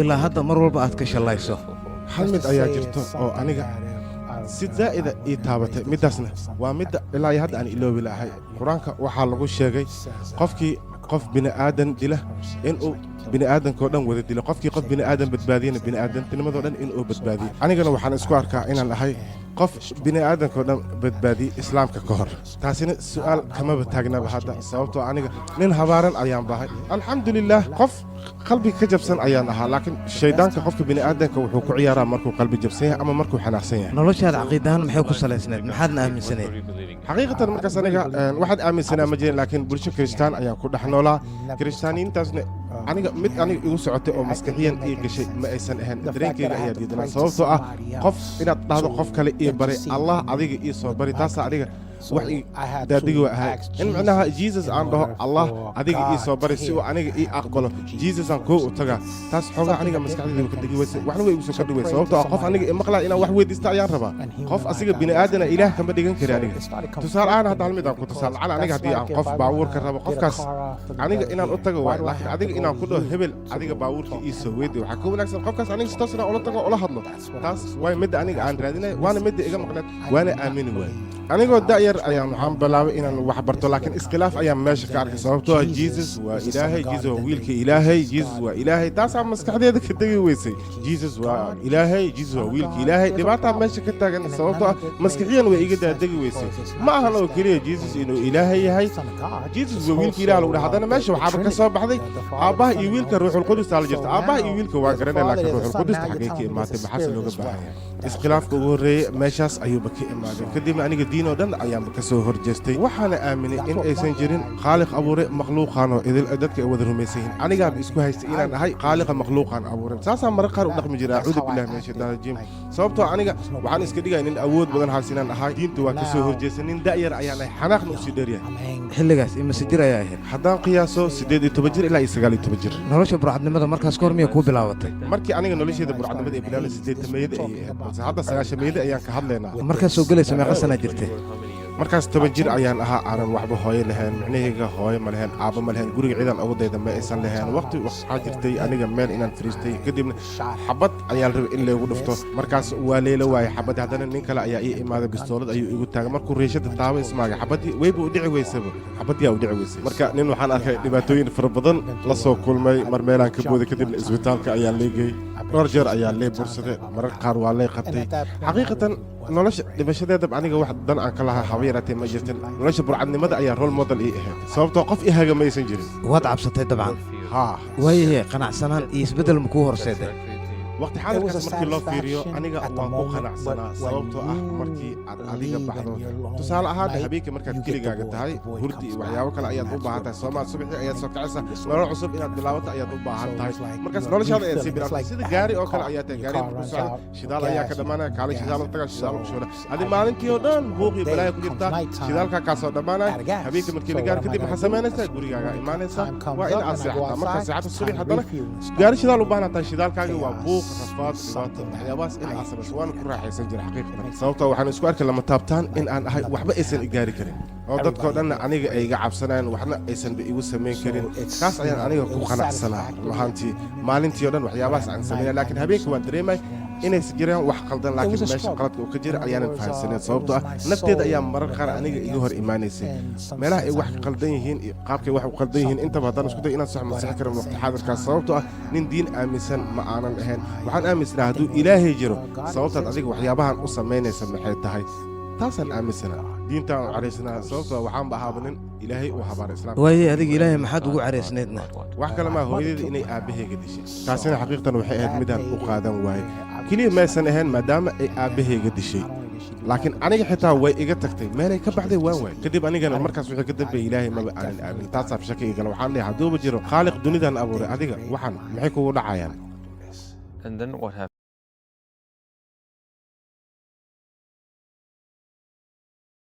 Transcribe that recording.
Ilaa hadda mar walba aad ka shallayso? Hal mid ayaa jirto oo aniga si zaa'ida ii taabatay. Middaasna waa midda ilaa iyo hadda aan iloobi lahay. Qur-aanka waxaa lagu sheegay qofkii qof bini'aadan dila inuu bini'aadankoo dhan wada dilo, qofkii qof bini'aadan badbaadiyana bini'aadantinimadoo dhan inuu badbaadiyo. Anigana waxaan isku arkaa inaan ahay qof bini'aadankoo dhan badbaadiyey Islaamka ka hor. Taasina su'aal kamaba taagnaba hadda, sababtoo aniga nin habaaran ayaan bahay. Alxamdulilaah, qof qalbiga ka jabsan ayaan ahaa, laakiin shayddaanka qofka bini'aadanka wuxuu ku ciyaaraa markuu qalbi jabsan yahay ama markuu xanaaqsan yahay. Noloshaada caqiidahaan maxay ku salaysnayd? Maxaadna aaminsanayd? Xaqiiqatan markaas aniga waxaad aaminsanaa ma jirin, laakiin bulsho Kiristaan ayaan ku dhex noolaa. Kiristaaniyiintaasna aniga mid aniga igu socotay oo maskaxiyan ii gashay ma aysan ahayn. Dareenkayga ayaa diidanaa, sababtoo ah qof inaad dhahdo qof kale ii baray, Allah adiga ii soo bari, taasaa aniga wax ii daadigi wa ahay. In micnaha Jesus aan dhaho, "Allah, adiga ii soo bari," si uu aniga ii aqbalo, Jesus aan koo u tagaa, taas xoogaa aniga maskaxdayda ka degi weyse, waxna way igu soo kordhi weyse, sababtoo ah qof aniga i maqlaa inaan wax weydiista ayaan rabaa. Qof asiga bini'aadana Ilaah kama dhigan kari. Aniga tusaale ahaan hadda hal mid aan ku tusaale lacala, aniga haddii aan qof baabuurka rabo, qofkaas aniga inaan u tago waay, laakiin adiga inaan ku dhaho, "Hebel, adiga baabuurka ii soo weydi," waxaa ka wanaagsan qofkaas aniga si toos inaan ula tago, ula hadlo. Taas waay midda aniga aan raadinay, waana midda iga maqneed, waana aamini waay. Anigoo da'yar ayaan waxaan bilaabay inaan wax barto, laakiin iskhilaaf ayaan meesha ka arkay, sababtoo ah Jesus waa Ilaahay, Jesus waa wiilka Ilaahay, Jesus waa Ilaahay. Taasaa maskaxdeeda ka degi weysay. Jesus waa Ilaahay, Jesus waa wiilka Ilaahay, dhibaataa meesha ka taagan, sababtoo ah maskixiyan way iga daadegi weysay. Ma ahan oo keliya Jesus inuu Ilaahay yahay, Jesus waa wiilka Ilaah lagu dhaha. Haddana meesha waxaaba ka soo baxday Aabbaha iyo Wiilka, Ruuxulqudus la jirta. Aabbaha iyo Wiilka waa garanay, laakiin Ruuxulqudusta xaggee ka imaatay? Maxaase looga baahan yahay? Iskhilaafka ugu horreeyey meeshaas ayuuba ka imaaday. Kadibna aniga diin oo dhan ayaanba ka soo horjeestay, waxaana aaminay in aysan jirin khaaliq abuure makhluuqan oo idil dadka ay wada rumaysan yihiin. Anigaaba isku haystay inaan ahay khaaliqa makhluuqan abuuray. Saasaa marar qaar u dhaqmi jira. Acuudu billahi min ashaytaan rajiim. Sababtoo aniga waxaan iska dhigaya nin awood badan haas inaan ahay. Diinta waa ka soo horjeestay. Nin da'yar ayaan ahay, xanaaqna usii dheeryahay. Xilligaas imise jir ayaa ahayd? Haddaan qiyaaso, 18 jir ilaa iyo 19 jir. Nolosha burcadnimada markaas ka hor miya kuu bilaabatay? Markii aniga nolosheeda burcadnimada ay bilaabnay 80-meeyada ayay ahayd, balse hadda 90-meeyada ayaan ka hadlaynaa. Markaad soo gelaysa meeqa sanaa jirtay? Markaas 10 jir ayaan ahaa. Aanan waxba hooyo lahayn, micnahayga hooyo ma lahayn, aabba ma lahayn, guriga ciidan ugu dayda ma aysan lahayn. Waqti waxaa jirtay aniga meel inaan fariistay, kadibna xabad ayaan rabay in laygu dhufto. Markaas waa leela waayay xabadii. Haddana nin kale ayaa ii imaaday, bistoolad ayuu igu taagay. Markuu riishada taaba ismaagay, xabadii weyba u dhici weysaba, xabadii u dhici weysay. Marka nin waxaan arkay dhibaatooyin fara badan la soo kulmay. Mar meelaan ka booday, kadibna isbitaalka ayaa leegay. Dhowr jeer ayaa lee bursaday, marar qaar waa lay qabtay. Xaqiiqatan nolosha dhimashadeedaba aniga wax dan aan ka lahaa haba yaraatee ma jirtin. Nolosha burcadnimada ayaa role model ii ahayd, sababtoo qof i haga ma aysan jirin. Waad cabsatay dabcan. Haa. Waayahe, qanacsanaan iyo isbeddel ma kuu horseeday? Waqti xaadirkaas markii loo fiiriyo, aniga waan ku qanacsanaa, sababtoo ah markii aad adiga baxdo, tusaale ahaan habeenkii markaad keligaaga tahay, hurdi iyo waxyaabo kale ayaad u baahan tahay. Soomaa subaxii ayaad soo kacaysaa, nolol cusub inaad bilaabato ayaad u baahan tahay. Markaas noloshaada ayaad sii bilaabtay. Sida gaari oo kale ayaa tahay. Gaariga markuu socdo shidaal ayaa ka dhammaanaya, kaalay shidaal taga, shidaal ku shubana. Adi maalintii oo dhan buuqii balaaya ku jirtaa, shidaalkaa kaasoo dhammaanaya. Habeenkii markii la gaaro kadib maxaa samaynaysaa? Gurigaaga imaanaysaa, waa in aad seexataa. Markaa seexato, subax haddana gaari shidaal u baahan tahay, shidaalkaagii waa buuq, rafaad, dhibaato, waxyaabahaas in aad samayso. Waana ku raaxaysan jira xaqiiqatan, sababtoo waxaan isku arkay lama taabtaan in aan ahay, waxba aysan i gaari karin oo dadkoo dhanna aniga ay iga cabsanayaan, waxna aysanba igu samayn karin. Taas ayaan aniga ku qanacsanaa. Run ahaantii maalintii oo dhan waxyaabahaas aan samaynay, laakiin habeenkii waan dareemay inaysan jiraan wax qaldan, laakiin meesha qaladka uu ka jira ayaanan fahamsaneyn, sababtoo ah nafteeda ayaa marar qaar aniga iga hor imaanaysay meelaha ay wax qaldan yihiin iyo qaabkay wax u qaldan yihiin. Intaba haddaan isku day inaan sax masixi karin waqti xaadirkaas, sababtoo ah nin diin aaminsan ma aanan ahayn. Waxaan aaminsanaa hadduu Ilaahay jiro, sababtaad adiga waxyaabahan u samaynaysa maxay tahay? Taasaan aaminsanaa. Diintaan u caraysnaa, sababtoo waxaanba ahaaba nin Ilaahay uu habaaray Islaamka. Waaye, adiga Ilaahay maxaad ugu caraysnaydna? Wax kale maa, hooyadayda inay aabbahayga dishay. Taasina xaqiiqtan waxay ahayd midaan u qaadan waayey. Keliya maysan ahayn maadaama ay aabbahayga dishay, laakiin aniga xitaa way iga tagtay, meelay ka baxday waan waay. Kadib anigana markaas wixii ka dambeeyay Ilaahay maba aanan aamin. Taasaa shaki igala. Waxaan leeyahay, hadduuba jiro khaaliq dunidan abuuray, adiga waxaan maxay kugu dhacayaan? And then what happened?